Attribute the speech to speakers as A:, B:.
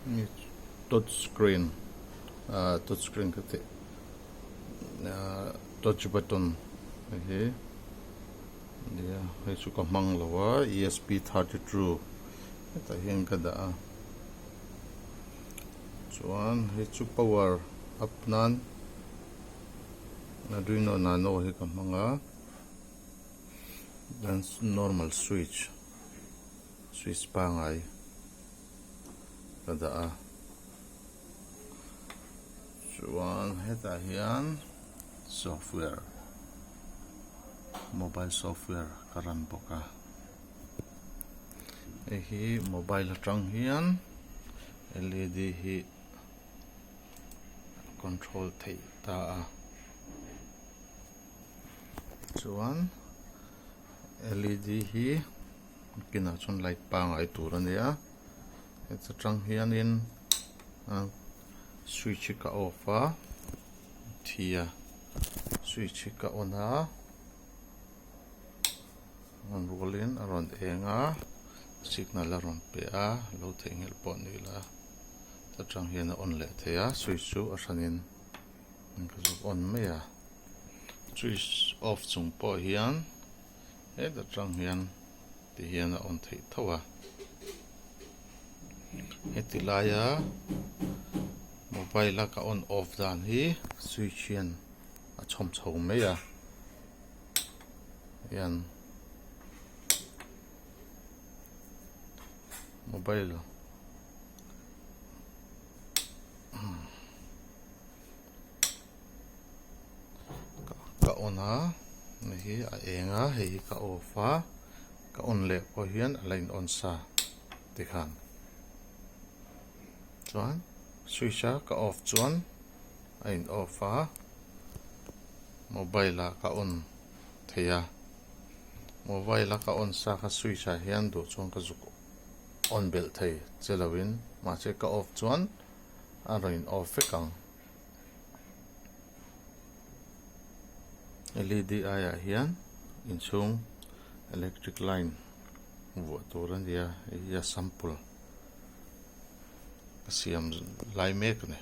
A: Touch screen ah touch screen ka tih ah touch button hei hi nia hei chu ka hmang lo a esp 32 hetah hian ka dah a chuan hei chu power up nan Arduino nano hi ka hmang a then normal switch switch pangai ka dah a chuan hetah hian software mobile software ka run bawk a hei hi mobile atang hian led hi control theih ta a chuan led hi kinah chuan light pangai tur a ni a heta tang hianin switch hi ka off a thi a switch hi ka on a rawn rualin a rawn eng a signal a rawn pe a lo theihnghilh pawh ni ila ta tang hian a on leh thei a switch chu a hranin ka zuk on mai a switch off chung pawh hian heta tang hian ti hian a on theih tho a heti laia mobile a ka on off dan hi switch hian a chhawm chho mai a hian mobile ka on a hei hi a eng a hei hi ka off a ka on leh pawh hian a la in on sa tikhan chuan switch a ka off chuan a in off a mobile ah ka on thei a mobile a ka on sa kha switch ah hian duh chuan ka zuk on belh thei che lo in mahse ka off chuan a rawn in off vek ang. Led aiah hian inchhung electric line vuah tur a nia hei hi a sample ka siam lai mek a ni.